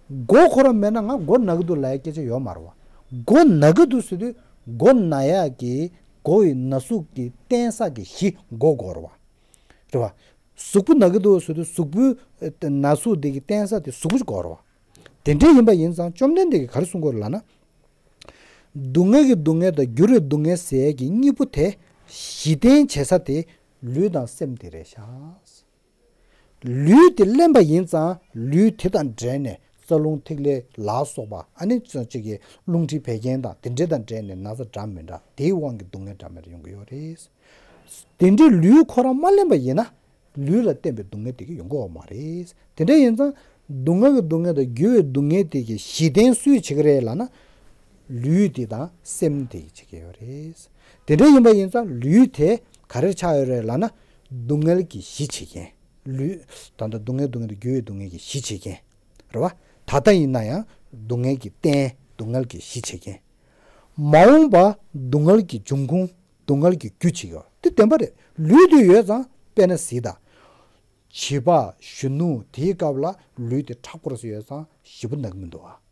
མགོ་ཁོ་རང་མེད་ན་ང་མགོ་ན་གི་འདུག་ལབ་ཡ་སྐད་ཆ་ཡོད་མ་རེད་པ། མགོ་ན་གི་འདུག་ཟེར་དུས་མགོ་ན་ཡ་གི་མགོ་ཡི་ན་ཟུག་གི་བརྟེན་ས་གི་གཞི་མགོ་དགོས་རེད་པ། རེད་པ། གཟུགས་པོ་ན་གི་འདུག་ཟེར་དུས་གཟུགས་པོའི་ན་ཟུག་དེ་གི་བརྟེན་ས་དེ་གཟུགས་པོ་དགོས་རེད་པ། དེ་འདྲ་ཡིན་པ་ཡིན་ཙང་བཅོམ་ལྡན་འདས་ཀྱིས་ག་རེ་གསུང་གི་ཡོད་ལབ་ན། སྡུག་བསྔལ་གྱི་སྡུག་བསྔལ་དང་འགྱུར་བའི་སྡུག་བསྔལ་ཟེར་ཡས་ཀྱི་གཉིས་པོ་དེ་གཞི་རྟེན་བྱེད་ས་དེ་ལུས་དང་སེམས་དེ་རེད་ཤག། ལུས་དེ་ལེན་པ་ཡིན་ཙང་ལུས་དེ་དང་འབྲེལ་ནས་རྩ་རླུང་ཐིག་ལེ་ལ་སོགས་པ་ཨ་ནི་ཅིག་གི་རླུང་མཁྲིས་བད་ཀན་དང་དེ་འདྲ་དང་འབྲེལ་ནས་ན་ཚ་འདྲ་མི་འདྲ་དེའི་དབང་གིས་སྡུག་བསྔལ་འདྲ་མི་འདྲ་ཡོང་གི་ཡོད་རེད། དེ་འདྲའི་ལུས་ཁོ་རང་མ་ལེན་པ་ཡིན་ན། ལུས་ལ་བརྟེན་པའི་སྡུག་བསྔལ་དེ་ག་ཡོང་གི་ཡོད་མ་རེད། དེ་འདྲ་ཡིན་ཙང་སྡུག་བསྔལ་གྱི་སྡུག་བསྔལ་དང་འགྱུར་བའི་སྡུག་བསྔལ་དེ་གའི་གཞི་རྟེན་སུས་བྱེད་ཀྱི་རེད་ལབ་ན། ལུས་དེ་དང་སེམས་དེ་གིས་བྱེད་ཀྱི་ཡོད་རེད། དེ་འདྲ་ཡིན་པ་ཡིན་ཙང་ལུས་དེ་ག་རེར་ཆགས་ཡོད་རེད་ལབ་ན། སྡུག་བསྔལ་གྱི་གཞི་བྱེད་མཁན། ལུས་ད་ལྟ་སྡུག་བསྔལ་སྡུག་བསྔལ་དང་འགྱུར་བའི་སྡུག་བསྔལ་གྱི་གཞི་བྱེད་མཁན། རེད་བ། ད་ལྟ་ཡིན་ན་ཡང་སྡུག་བསྔལ་གྱི་རྟེན་སྡུག་བསྔལ་གྱི་གཞི་བྱེད་མཁན། མ་འོངས་པ་སྡུག་བསྔལ་གྱི་འབྱུང་ཁུངས། སྡུག་བསྔལ་གྱི་རྒྱུ་བྱེད་ཀྱི་ཡོད། དེ་བདེན་པ་རེད། ལུས་དེ་ཡོད་ཙང་དཔེར་ན་གཟིགས་དང་། བྱིས་པ་གཞོན་ནུ་དེའི་སྐབས་ལ་ལུས་དེ་མཁྲེགས་པོ་རེད་ཡོད་ཙང་ཞེ་པོ་ན་གི་མི་འདུག་བ།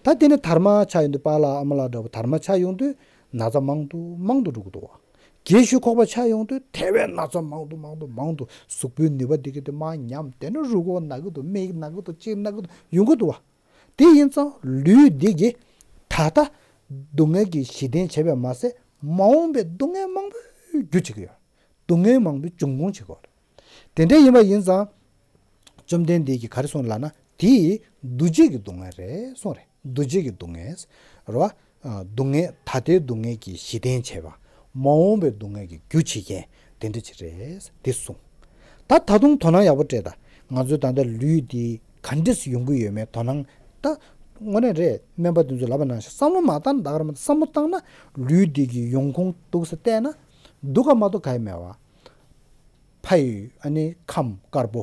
ད་དེ་ནས་དར་མ་ཆགས་ཡོང་དུས་པཱ་ལགས་ཨ་མ་ལགས་འདྲ་པོ་དར་མ་ཆགས་ཡོང་དུས་ན་ཚ་མང་དུ་མང་དུ་འགྲོ་གི་འདུག་བ། རྒས་ཤོས་ཁོག་པ་ཆགས་ཡོང་དུས་དེ་བས་ན་ཚ་མང་དུ་མང་དུ་མང་དུ་གཟུགས་པོའི་ནུས་པ་དེ་གི་དེ་མར་ཉམས། དེ་ནས་རུས་ཁོག་ན་གི་འདུག་མིག་ན་གི་འདུག་ལྕེ་ན་གི་འདུག་ཡོང་གི་འདུག་བ། དེ་ཡིན་ཙང་ལུས་འདི་གིས་ད་ལྟ་སྡུག་བསྔལ་གྱི་གཞི་རྟེན་བྱེད་པས་མ་ཟད་མ་འོངས་པའི་སྡུག་བསྔལ་མང་པོའི་རྒྱུ་བྱེད་ཀྱི་ཡོད། སྡུག་བསྔལ་མང་པོའི་འབྱུང་ཁུངས་བྱེད་ཀྱི་ཡོད། དེ་འདྲ་ཡིན་པ་ཡིན་ཙང་བཅོམ་ལྡན་འདས་ཀྱིས་ག་རེ་གསུངས་ལབ་ན། དེ་ཡི་འདུ་བྱེད་ཀྱི་སྡུག་བསྔལ་རེད་གསུངས་རེད། འདུ་བྱེད་ཀྱི་སྡུག་བསྔལ་རེད་བ། སྡུག་བསྔལ་ད་ལྟའི་སྡུག་བསྔལ་གྱི་གཞི་རྟེན་བྱེད་པ། མ་འོངས་པའི་སྡུག་བསྔལ་གྱི་རྒྱུ་བྱེད་མཁན་དེ་འདྲ་ཅིག་རེད་དེ་གསུངས། ད་ད་དུང་དོ་སྣང་ཡག་པོ་སྤྲད་དང་། ང་ཚོའི་ད་ལྟ་ལུས་འདི་ག་འདྲས་སུ་ཡོང་གི་ཡོད་མེད་དོ་སྣང་། ད་དངོས་གནས་རེད། སྨན་པ་དེ་ཚོས་ལབ་པ་ནང་བཞིན་བསམ་བློ་མ་བཏང་ན་ད་ག་རང་མ་བསམ་བློ་བཏང་ན་ལུས་འདི་གི་ཡོང་ཁུངས་འདུག་སེ་བལྟས་ན་འདུག་ག་མ་གཏོགས་ག་ཡི་མེད་བ། ཕ་ཡི་ཨ་ནི་ཁམས་དཀར་པོ།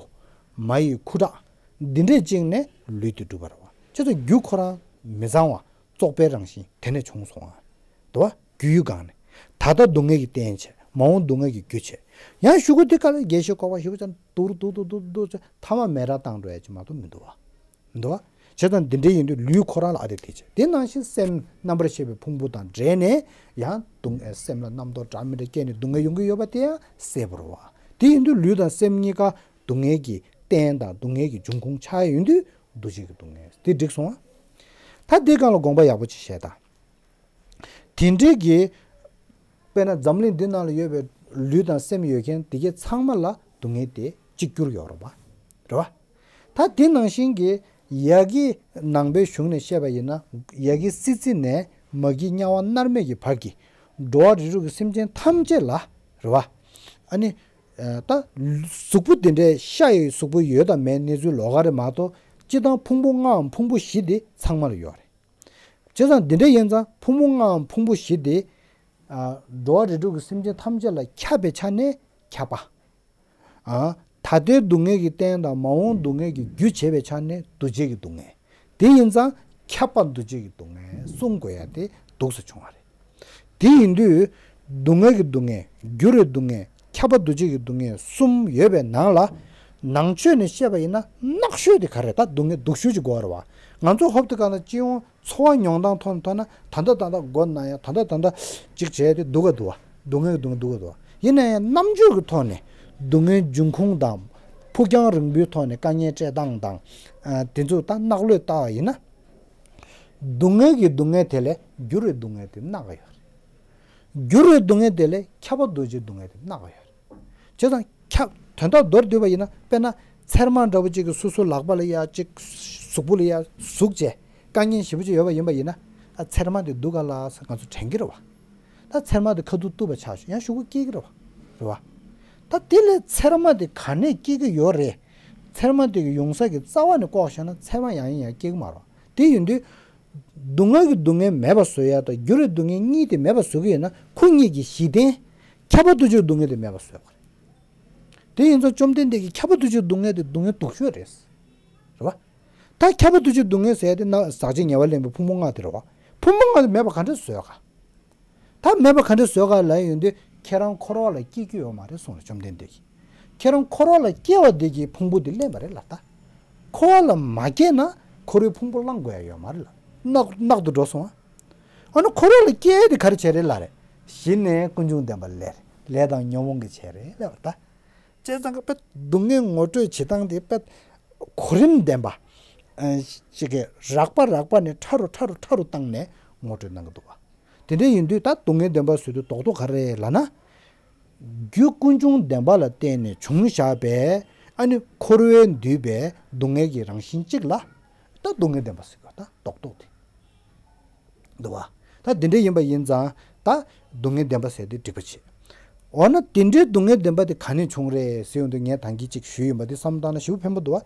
མ་ཡི་ཁུ་ཁྲག་འདི་འདྲས་གཅིག་ནས་ལུས་འདི་གྲུབ་པ་རེད་བ། ཁྱེད་ཚོ་རྒྱུ་ཁོ་རང་མི་བཟང་བ། བཙོག་པའི་རང་བཞིན་དེ་ནས་བྱུང་སོང་ང་། དུ་བ། རྒྱུ་ཡི་སྒང་ནས། ད་ལྟ་སྡུག་བསྔལ་གྱི་རྟེན་བྱས། མ་འོངས་སྡུག་བསྔལ་གྱི་རྒྱུ་བྱས། ཡང་གཞུག་གུ་དེ་ག་ལ་རྒས་ཤོས་ཁོག་པ་ཞེ་པོ་ཅན་དུར་དུར་དུར་དུར་དུར་ཚེ་ཐ་མ་མེ་ར་བཏང་འགྲོ་ཡ་ཅིག་མ་གཏོགས་མི་འདུག་བ། མི་འདུག་བ། བྱས་ཙང་འདི་འདྲའི་ཡིན་དུས་ལུས་ཁོ་རང་ལ་ཨ་རེ་དེ་བྱས། དེ་ནང་བཞིན་སེམས་རྣམ་པར་ཤེས་པའི་ཕུང་པོ་དང་འབྲེལ་ནས་ཡང་སྡུག་བསྔལ་སེམས་ལ་རྣམ་རྟོག་འདྲ་མི་འདྲ་སྐྱེས་ནས་སྡུག་བསྔལ་ཡོང་གི་ཡོད་པ་དེ་ཡང་གསལ་པོ་རེད་བ། དེ་ཡིན་དུས་ལུས་དང་སེམས་གཉིས་ཀ་སྡུག་བསྔལ་གྱི་རྟེན་དང་སྡུག་བསྔལ་གྱི་འབྱུང་ཁུངས་ཆགས་ཡོད་དུས་འདུ་བྱེད་ཀྱི་སྡུག་བསྔལ་དེ་འགྲིག་སོང་ང་། ད་དེ་སྒང་ལ་དགོངས་པ་ཡག་པོ་ཅིག་བཞེས་དང་། དེ་འདྲའི་གི། དཔེར་ན་འཛམ་གླིང་འདི་ནང་ལ་ཡོད་པའི་ལུས་དང་སེམས་ཡོད་མཁན་དེ་གའི་ཚང་མ་ལ་སྡུག་བསྔལ་དེ་གཅིག་གྱུར་ཡོད་རེད་བ། རེད་བ། ད་དེ་ནང་བཞིན་གྱི་ཡ་གི་ནང་པའི་གཞུང་ནས་བཤད་པ་ཡིན་ན་ཡ་གི་སྲིད་རྩེ་ནས་མ་གི་དམྱལ་བ་མནར་མེད་ཀྱི་བར་གྱི་འགྲོ་བ་རིགས་དྲུག་གི་སེམས་ཅན་ཐམས་ཅད་ལ་རེད་བ། ཨ་ནི། ད་གཟུགས་པོ་དེ་འདྲའི་ཤ་ཡི་གཟུགས་པོ་ཡོད་དང་མེད་གནས་ཚུལ་ལོགས་ཀ་རེད་མ་གཏོགས་སྤྱིར་བཏང་ཕུང་པོ་ལྔའམ་ཕུང་པོ་བཞི་དེ་ཚང་མ་ལ་ཡོད་རེད། བྱས་ཙང་འདི་འདྲ་ཡིན་ཙང་ཕུང་པོ་ལྔའམ་ཕུང་པོ་བཞི་དེ། འགྲོ་བ་རིགས་དྲུག་གི་སེམས་ཅན་ཐམས་ཅད་ལ་ཁྱབ་པའི་ཆ་ནས་ཁྱབ་པ། ད་ལྟའི་སྡུག་བསྔལ་གྱི་རྟེན་དང་མ་འོངས་སྡུག་བསྔལ་གྱི་རྒྱུ་བྱེད་པའི་ཆ་ནས་འདུ་བྱེད་ཀྱི་སྡུག་བསྔལ། དེ་ཡིན་ཙང་ཁྱབ་པ་འདུ་བྱེད་ཀྱི་སྡུག་བསྔལ་གསུང་དགོས་ཡ་དེ་འདུག་སེ་བྱུང་བ་རེད། དེ་ཡིན་དུས། སྡུག་བསྔལ་གྱི་སྡུག་བསྔལ། འགྱུར་བའི་སྡུག་བསྔལ། ཁྱབ་པ་འདུ་བྱེད་ཀྱི་སྡུག་བསྔལ་གསུམ་ཡོད་པའི་ནང་ལ། ནང་ཆོས་ནས་བཤད་པ་ཡིན་ན་ནག་ཤོས་དེ་ག་རེ་ད་སྡུག་བསྔལ་སྡུག་ཤོས་ཅིག་དགོས་རེད་བ། ང་ཚོ་ཧོབ་ཏེ་ག་ན་སྤྱི་ཡོངས་འཚོ་བ་མྱོང་སྟངས་ཐོག་ནས་མཐོང་ན་ད་ལྟ་ད་ལྟ་མགོ་ན་ཡ་ད་ལྟ་ད་ལྟ་ཅིག་བྱས་ཏེ་སྡུག་ག་འདུག་བ། སྡུག་བསྔལ་གྱི་སྡུག་བསྔལ་སྡུག་ག་འདུག་བ། ཡིན་ན་ཡང་རྣམ་དཔྱོད་ཀྱི་ཐོག་ནས་སྡུག་བསྔལ་འབྱུང་ཁུངས་དང་ཕུགས་རྒྱང་རིང་པོའི་ཐོག་ནས་དཀའ་ངལ་འཕྲད་སྟངས་དང་། དེ་ཚོ་ད་ནག་ལོས་ལྟ་བ་ཡིན་ན། སྡུག་བསྔལ་གྱི་སྡུག་བསྔལ་དེ་ལས་འགྱུར་བའི་སྡུག་བསྔལ་དེ་ནག་ག་ཡོད་རེད། འགྱུར་བའི་སྡུག་བསྔལ་དེ་ལས་ཁྱབ་པ་འདུ་བྱེད་སྡུག་བསྔལ་དེ་ནག་ག་ཡོད་རེད། བྱས་ཙང་ཁྱབ་དོན་དག་མདོར་བསྡུས་པ་ཡིན་ན་དཔེར་ན་ཚེར་མ་འདྲ་པོ་གཅིག་གིས་སོ་སོ་ལག་པ་ལ་ཡ་གཅིག་གཟུགས་པོ་ལ་ཡ་ཟུག་བྱས་དཀའ་ངལ་ཞེ་པོ་ཅིག་ཡོད་པ་ཡིན་པ་ཡིན་ན། ཨ་ཚེར་མ་དེ་སྡུག་ག་ལ་ཟེར་ང་ཚོ་དྲན་གྱི་རེད་བ། ད་ཚེར་མ་དེ་ཁ་ཐུག་གཏུབ་པ་ཆགས་ཤོག་ཡང་ཤོག་གུ་སྐྱེ་གི་རེད་བ། རེད་བ། ད་དེ་ལས་ཚེར་མ་དེ་ག་ནས་སྐྱེ་གི་ཡོད་རེད། ཚེར་མ་དེ་གི་ཡོང་ས་གི་རྩ་བ་ནས་བཀོག་བཞག་ན་ཚེར་མ་ཡང་ཡང་སྐྱེ་གི་མ་རེད་བ། དེ་ཡིན་དུས། སྡུག་བསྔལ་གྱི་སྡུག་བསྔལ་མེད་པ་བཟོ་ཡ་དང་འགྱུར་བའི་སྡུག་བསྔལ་གཉིས་དེ་མེད་པ་བཟོ་གི་ཡོད་ན་ཁོ་གཉིས་ཀྱི་གཞི་རྟེན། ཁྱབ་པ་འདུ་བྱེད་སྡུག་བསྔལ་དེ་མེད་པ་བཟོ་ཡ་དགོས་རེད། དེ་ཡིན་ཙང་བཅོམ་ལྡན་འདས་ཀྱིས་ཁྱབ་པ་འདུ་བྱེད་སྡུག་བསྔལ་དེ་སྡུག་བསྔལ་སྡུག་ཤོས་རེད། རེད་བ། ད་ཁྱབ་པ་འདུ་བྱེད་སྡུག་བསྔལ་ཟེར་ཡ་དེ་ན་ཟག་བཅས་ཉེ་བར་ལེན་པའི་ཕུང་པོ་ལྔ་དེ་རེད་བ། ཕུང་པོ་ལྔ་དེ་མེད་པ་ག་འདྲ་བཟོས་ག་ད་མེད་པ་ག་འདྲ་བཟོས་ག་ལབ་ཡོང་དུས་ཁྱེད་རང་འཁོར་བ་ལ་སྐྱེ་རྒྱུ་ཡོད་མ་རེད་གསུངས་རེད་བཅོམ་ལྡན་འདས་ཀྱིས། ཁྱེད་རང་འཁོར་བ་ལ་སྐྱེ་བ་དེ་གིས་ཕུང་པོ་དེ་ལེན་པ་རེད་ལ། ད་འཁོར་བ་ལ་མ་སྐྱེས་ན་འཁོར་བའི་ཕུང་པོ་བླང་དགོས་ཡ་ཡོད་མ་རེད་ལ། ནག་ནག་ཏུ་འགྲོ་སོང་ཨ། ཨ་ནི་འཁོར་བ་ལ་སྐྱེས་དེ་ག་རེ་བྱས་རེད་ལབ་རེད། གཞི་ནས་ཀུན་འབྱུང་བདེན་པ་ལས་རེད། ལས་དང་ཉོན་མོངས་ཀྱི་བྱས་རེད་ལབ་པ་རེད་ད། བྱས་ཙང་གི་དཔེ་སྡུག་བསྔལ་ངོ་སྤྲོད་བྱེད་སྟངས་དེ་དཔེ་གོ་རིམ་ལྡན་པ། ཨ་ཅིག་གི་རགས་པ་རགས་པ་ནས་ཕྲ་རུ་ཕྲ་རུ་ཕྲ་རུ་བཏང་ནས་ངོ་སྤྲོད་གནང་གི་འདུག་བ། དེ་འདྲ་ཡིན་དུས་ད་སྡུག་བསྔལ་བདེན་པ་ཟེར་དུས་རྡོག་རྡོག་ག་རེ་རེད་ལབ་ན། རྒྱུ་ཀུན་འབྱུང་བདེན་པ་ལ་བརྟེན་ནས་བྱུང་བཞག་པའི་ཨ་ནི་འཁོར་བས་བསྡུས་པའི་སྡུག་བསྔལ་གྱི་རང་བཞིན་གཅིག་ལ་ད་སྡུག་བསྔལ་བདེན་པ་ཟེར་གི་ད་རྡོག་རྡོག་དེ། འདུག་བ། ད་འདི་འདྲ་ཡིན་པ་ཡིན་ཙང་ད་སྡུག་བསྔལ་བདེན་པ་ཟེར་དེ་འགྲིག་པ་བྱེད། འོ་ན་དེ་འདྲའི་སྡུག་བསྔལ་བདེན་པ་དེ་ག་ནས་བྱུང་རེད་ཟེར་ཡོང་དུས་ངས་ད་གིན་གཅིག་ཞུས་ཡིན་པ་དེ་བསམ་བློ་བཏང་ན་ཞེ་པོ་ཕན་པོ་འདུག་བ།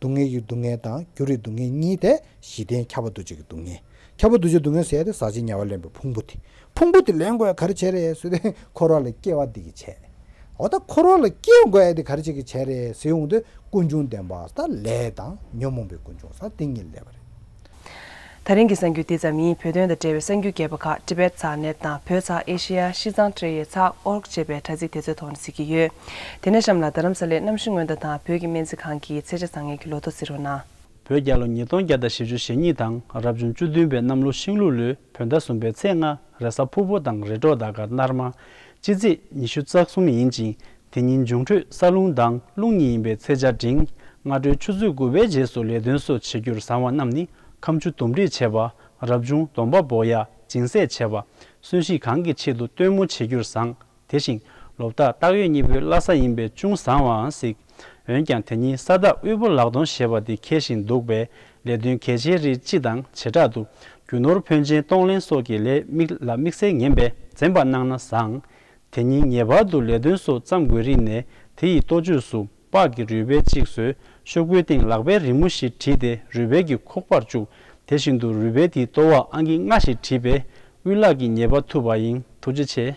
སྡུག་བསྔལ་གྱི་སྡུག་བསྔལ་དང་འགྱུར་བའི་སྡུག་བསྔལ་གཉིས་དེ་གཞི་རྟེན་ཁྱབ་པ་འདུ་བྱེད་ཀྱི་སྡུག་བསྔལ། ཁྱབ་པ་འདུ་བྱེད་སྡུག་བསྔལ་ཟེར་ཡ་དེ་ཟག་བཅས་དམྱལ་བ་ལེན་པའི་ཕུང་པོ་དེ། ཕུང་པོ་དེ་ལེན་དགོས་ཡ་ག་རེ་བྱས་རེད་ཟེར་དུས་འཁོར་བ་ལ་སྐྱེ་བ་འདི་གིས་བྱས། འོ་ད་འཁོར་བ་ལ་སྐྱེ་དགོས་ཡ་དེ་ག་རེ་བྱེད་ཀྱི་བྱས་རེད་ཟེར་ཡོང་དུས་ཀུན་འབྱུང་བདེན་པ་ད་ལས་དང་ཉོན་མོངས་པའི་ཀུན་འབྱུང་ས་དེ་གཉིས་ལས་པ་རེད། ད་རིང་གི་གསར་འགྱུར་འདི་ཙམ་ཡིན། བོད་དོན་དང་འབྲེལ་བའི་གསར་འགྱུར་རྒྱས་པ་ཁག་ཊི་བེཊ་ཚག་ནེཊ་དང་བོད་ཚག་ཨེ་ཤེ་ཡ་ཤིས་ཙང་ཊི་རེ་ཡེ་ཚག་ཨོར་གི་ཅེས་པའི་དྲ་ཚིགས་དེ་ཚོའི་ཐོག་ནས་གཟིགས་ཀྱི་ཡོད། དེ་ནས་གཤམ་ལ་རྡ་རམ་ས་ལའི་གནམ་གཤིས་སྔོན་བརྡ་དང་བོད་ཀྱི་སྨན་རྩིས་ཁང་གི་ཚེས་ཆ་བཟང་ངན་གྱི་ལོ་ཐོ་གཟིགས་རོགས་གནང་། བོད་རྒྱལ་ལོ་ཉིས་སྟོང་བརྒྱ་དང་བཞི་བཅུ་ཞེ་གཉིས་དང་རབ་བྱུང་བཅུ་བདུན་པའི་གནམ་ལོ་ཤིང་ལུག་ལོའི་བོད་ཟླ་གསུམ་པའི་ཚེས་ལྔ་རེས་གཟའ་ཕུར་བུ་དང་རེས་གྲོགས་ཟླ་སྐར་སྣར་མ། སྤྱི་ཚེས་ཉི་ཤུ་རྩ་གསུམ་ཡིན་ཅིང་དེ་ཉིན་འབྱུང་འཕྲོད་ས་རླུང་དང་རླུང་གཉིས་ཡིན་པའི་ཚེས་ཆ་འབྲིང་། སྔ་དྲོའི་ཆུ་ཚོད་དགུ་པའི་རྗེས་སུ་ལས་དོན་སོགས་བྱེད་རྒྱུར་བཟང་བ་རྣམས་ནི་ཁ་མཆུ་འདུམ་འགྲིག་བྱེད་པ། རབ་བྱུང་སྡོམ་པ་འབོག་ཡ། སྦྱིན་སྲེག་བྱེད་པ། གསོན་གཤིན་གང་གི་ཆེད་དུ་སྟོན་མོ་བྱེད་རྒྱུར་བཟང་། དེ་བཞིན་ལོ་རྟགས་སྟག་ཡོས་གཉིས་པོའི་བླ་གཟའ་ཡིན་པས་ཅུང་བཟང་བའང་གཟིགས། འོན་ཀྱང་དེ་ཉིན་ས་བདག་དབུལ་པོ་ལག་སྟོང་ཞེས་པ་འདི་འཁེལ་བཞིན་འདུག་པས་ལས་དོན་གལ་ཆེའི་རིགས་སྤྱི་དང་བྱེ་བྲག་ཏུ་རྒྱུ་ནོར་ཕོན་ཆེན་གཏོང་ལེན་སོགས་ཀྱི་ལས་དམིགས་ལ་དམིགས་བསལ་ངན་པས་འཛེམ་པ་གནང་ན་བཟང་། དེ་ཉིན་ངེས་པར་དུ་ལས་དོན་སོགས་བརྩམ་དགོས་རིགས་ནས་དེ་ཡི་ལྟོ་ཆས་སུ་སྤགས་ཀྱི་རུས་སྦལ་གཅིག་བཟོས། ཤོག་བུའི་སྟེང་ལག་པའི་རི་མོ་ཞིག་བྲིས་ཏེ་རུས་སྦལ་གྱི་ཁོག་པར་བཅུག་དེ་བཞིན་དུ་རུས་སྦལ་དེའི་ལྟོ་བར་ཨང་ཀི་ལྔ་ཞིག་བྲིས་པས་དབུལ་ལག་གི་ཉེས་པ་ཐུབ་པ་ཡིན། ཐུགས་རྗེ་ཆེ།